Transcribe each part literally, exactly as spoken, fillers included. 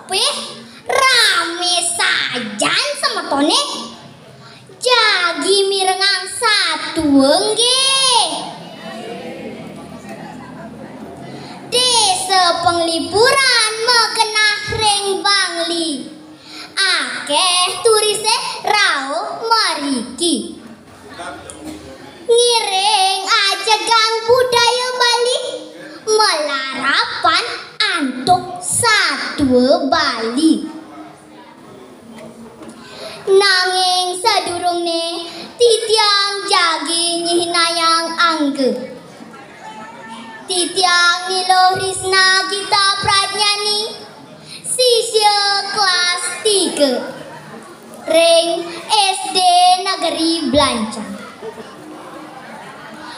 Pih, ramé sajan semetoné. Jagi mirengang satua nggih. Désa Penglipuran magenah ring Bangli. Akéh turisé rauh mriki. Ngiring ajegang budaya Bali, malarapan antuk satua Bali. Nanging sadurungné titiang jagi nyihnayang angga. Titiang Ni Luh Risna Gita Pradnyani, sisya kelas tiga ring S D Negeri Blancan.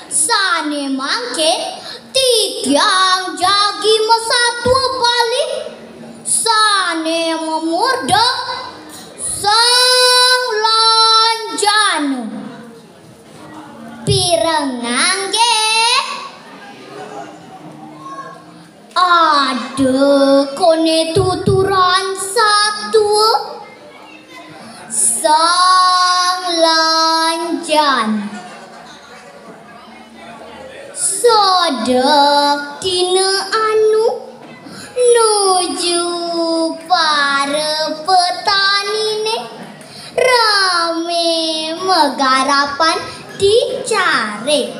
Sané mangkin titiang jagi masatua Bali sané mamurda Sang Lanjana. Pirengang nggih? Ada koné tuturan satua Sang Lanjana. Sedek dina anu nuju para petaniné ramé magarapan di carik.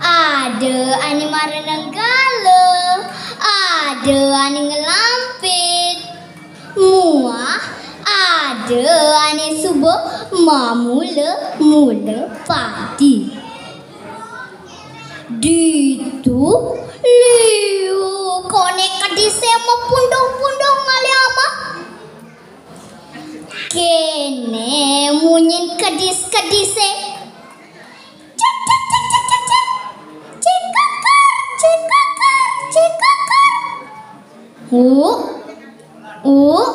Ada ané mareneng gala, ada ané nglampit, muah ada ané suba mamula-mula padi. Ditu liu koné kedisé mapundung-pundung ngalih amah. Kéné munyin kedis-kedisé. Cek, cek, cek, cek, cek, cek. Cek kakar, cek kakar, cek kakar. Uh, uh.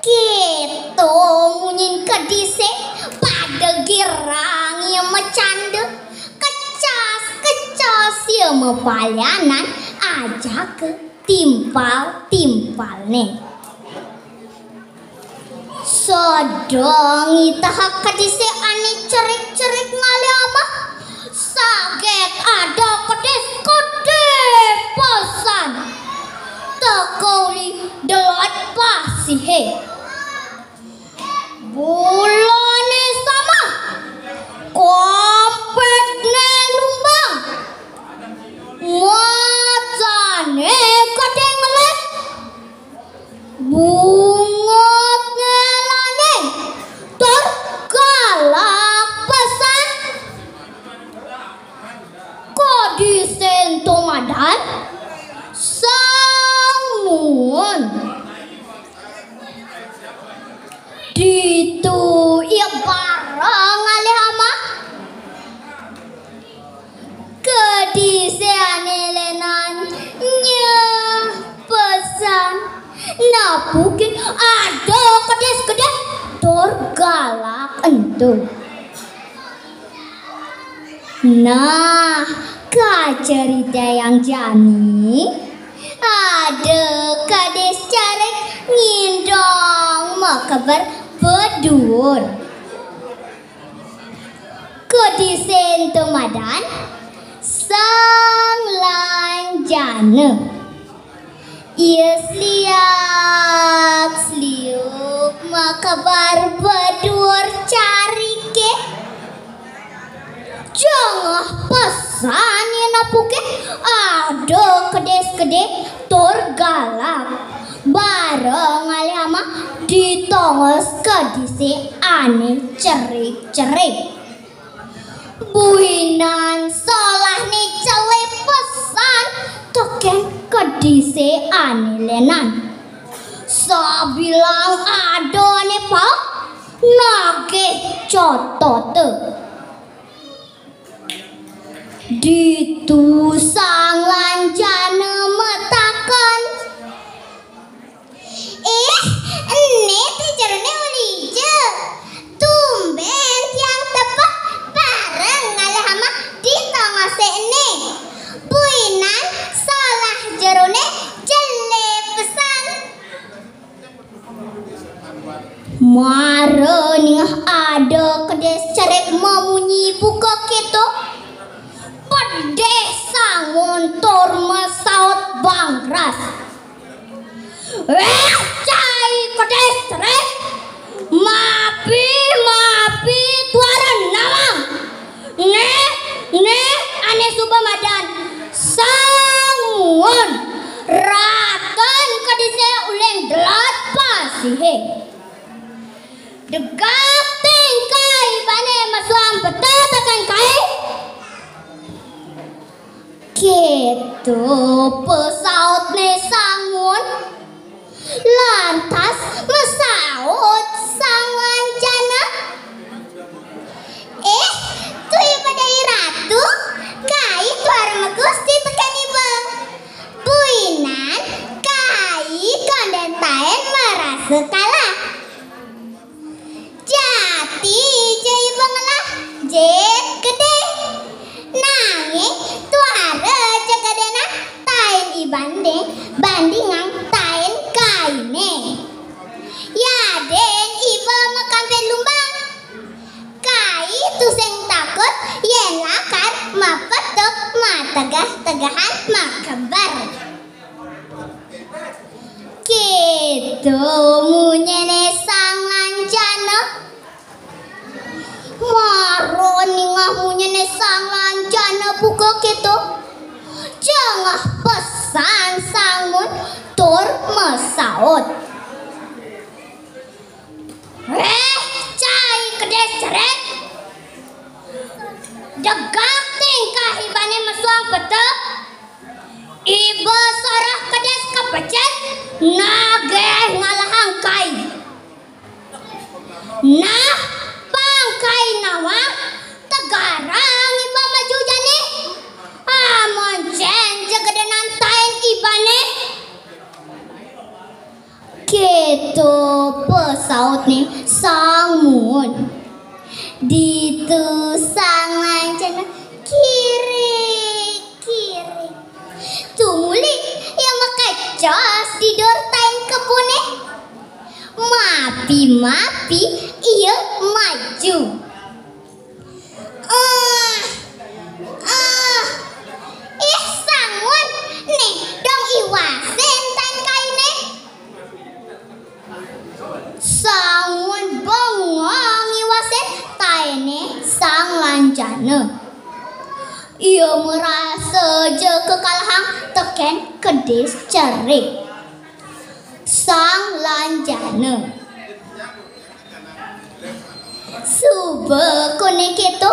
Kéto munyin kedisé pada girang ia macanda. Kecas-kecas ia mapalianan ajaka timpal-timpalné. Sedeng itehak kedisé ané cerik-cerik ngalih amah, saget ada kedis gedé pesan. Teka uli delod pasihé. Bulané sama, kampetné lumbang, macané gedé ngelis. Bungut ngelané tur galak pesan. Kedisé ento madan Sang Muun. Ditu ia bareng ngalih amah. Kedisé ané lénan nyeh pesan. Napukin ada kedis gedé tur galak ento. Nah, kacaritayang jani, ada kedis carik ngindong makeber beduur. Kedisé ento madan Sang Lanjana. Ia sliak-sliuk makeber beduur cariké. Jengah pesan ia napukin ada kedis gedé tur galak. Bareng ngalih amah di tongos kedisé ané cerik-cerik. Buinan solahné celé pesan tekén kedisé ané lénan. Sabilang ada ané paek nagih cotota. Ditu Sang Lanjana matakon. Ih, ené té jeroné uli ijo. Tumbén tiang tepuk bareng ngalih amah di Mara ningeh ada kedis cerik mamunyi buka kéto, pedih Sangun tur masaut bangras. "Éh, cai kedis cerik, mapi, mapi, tuara nawang. Né, né, ané suba madan Sangun, raten kedisé uling delat pasihé. Degak tingkah ibané mesuang peta tekan kai." Kéto pesautné Sangun. Lantas masaut Sang Lancana, "Ih, tu iba Dai Ratu, kai tuara magusti tekén iba. Buinan kai kondén taén marasa kalah. Jati ja iba ngelah, jit gedé. Nanging tuara ja gedénan taén ibané bandingang taén kainé. Yadin iba makampid lumbang. Kai tusing takut yén lakar mapetuk, mategah-tegahan, makeber." Kéto munyiné Sang Lancana. Mara ningeh munyiné Sang Lancana buka kéto, jengah pesan Sangun tur masaut, "Éh, cai kedis cerik, degak tingkah ibané mesuang peta. Iba sorah kedis kepecit, nagih ngalahang kai. Nah, pang kai nawang, tegarang iba maju jani. Amun cén ja gedénan taén ibané." Kéto pesautné Sang Muun. Ditu Sang Lancana kirik-kirik. Tumuli ia makecos di dur taén keboné. Mapi-mapi ia maju. "Ah, ah, ih, Sang Muun, né dong iwasin taén kainé." Sang Muun bengong iwasin taéné Sang Lancana. Ia marasa ja kakalahang tekén kedis cerik. Sang Lancana. Suba koné kéto,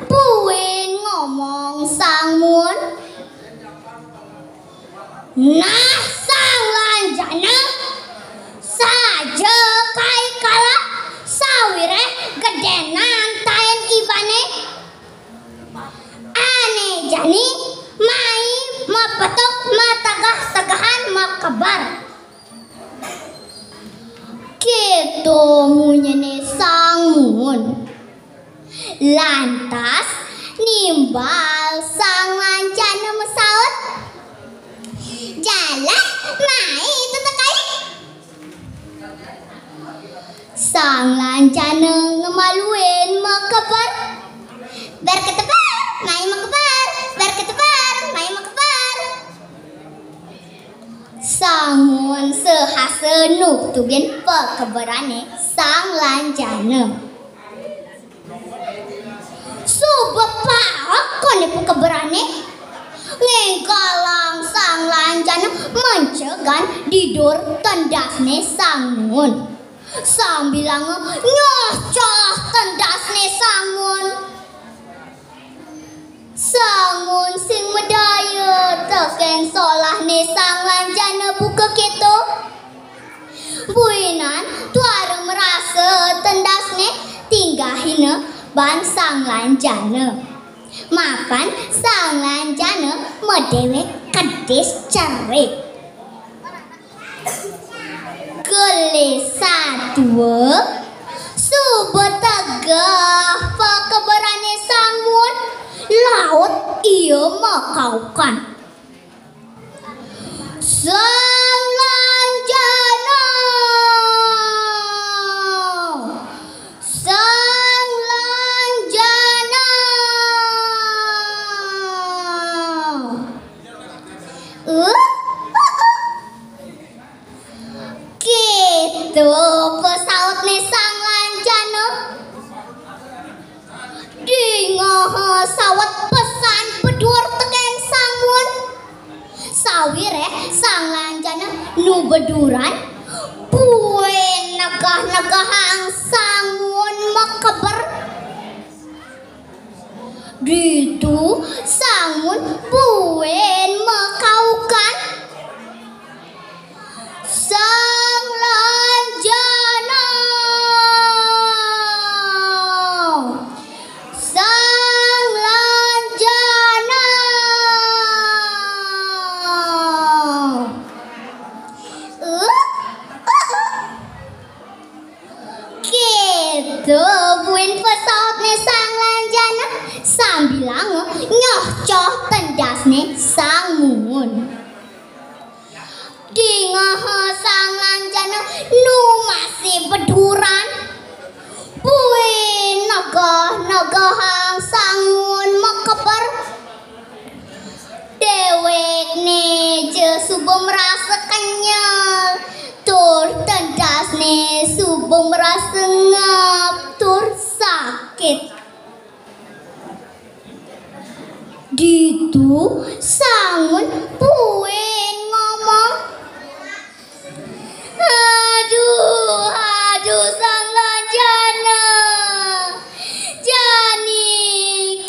buin ngomong Sang Muun. "Nah, Sang Lancana, saja kai kalah sawiréh gedénan taén ibané. Ané jani mai mapetuk, mategah-tegahan, makeber." Kéto munyiné Sang Muun. Lantas nimbal Sang Lancana masaut, "Jalan, mai tetekai." Sang Lancana ngemaluin makeber. "Ber keteber, mai makeber, ber keteber, mai makeber." Sang Muun sahasa nugtugin pakeberané Sang Lancana. Suba paek koné pakeberané, ngénggalang Sang Lancana mencegan di dur tendasné Sang Muun. Sambilanga nyocoh tendasné Sang Muun. Sang Muun sing madaya tekén solahné Sang Lancana buka kéto. Buinan tuara marasa tendasné tinggahina ban Sang Lancana. Mapan Sang Lancana madéwék kedis cerik. Gelisah tua, suba tegeh pakeberané Sang Muun, laut ia makaukan. Sang Lancana. Sawat pesan bedur tekén Sang Muun. Sawiré Sang Lancana nu beduran, buin negah-negahang Sang Muun makeber. Ditu Sang Muun buin makaukan. Sang Lancana. Sang Lancana. Eh, eh, eh. Kéto buin pasautné Sang Lancana sambilanga nyocoh tendasné Sang Muun. Dingeha Sang Lancana nu masih beduran, buin negah-negahang Sang Muun makeber. Déwékné ja suba marasa kenyel, tur tendasné suba marasa ngap tur sakit. Ditu Sang Muun buin ngomong. Aduh, aduh, Sang Lancana. Jani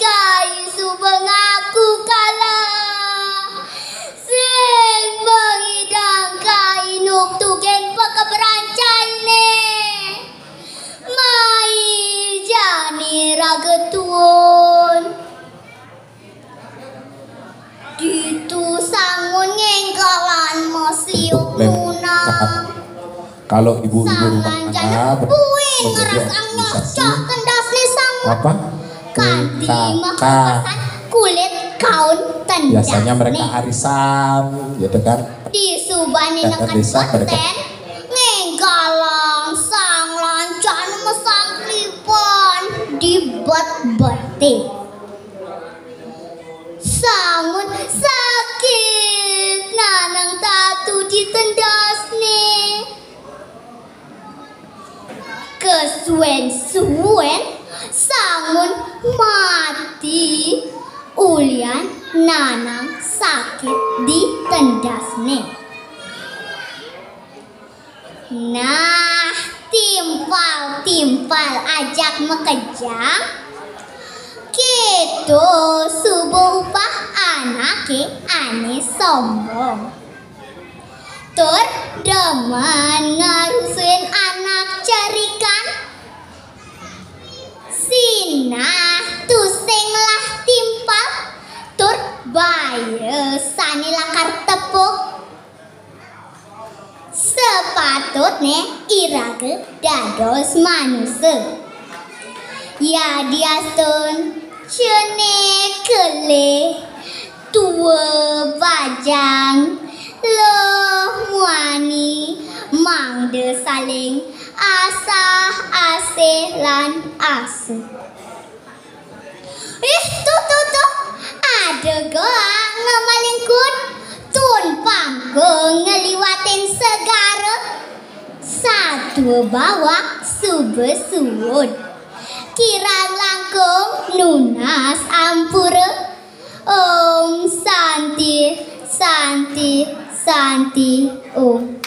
kai suba ngaku kalah. Sing pangidang kai nugtugin pakeberan cainé. Mai jani raga tuun. Ditu Sang Muun ngénggalang masiup nunang. Kalau ibu-ibu rumah tangga buin ngerasa nyocoh tendasné Sang Muun. Apa? Kanti makepasan kulit kaun tendasné. Biasanya mereka arisan, gitu kan. Disubané neked bektén, ngénggalang Sang Lancana masangklipan di betbeté. Sang Muun sakit nanang tatu di tendasné. Kasuén-suén Sang Muun mati ulian nanang sakit di tendasné. Nah, timpal-timpal ajak makejang, kéto suba upah anaké ané sombong. Tur demen ngarusuin anak cerikan. Sinah tusing lah timpal, tur baya sané lakar tepuk. Sapatutné iraga dados manusa. Yadiastun cenik kelih, tua bajang, luh muani, mangda saling asah-asih lan asuh. Ih, tuh, tuh, tuh. Ada goak ngamalingkut. Tun panggung ngliwatin segara. Satua bawak suba suud. Kirang langkung nunas ampura. Om Santi, Santi, Santi, Om.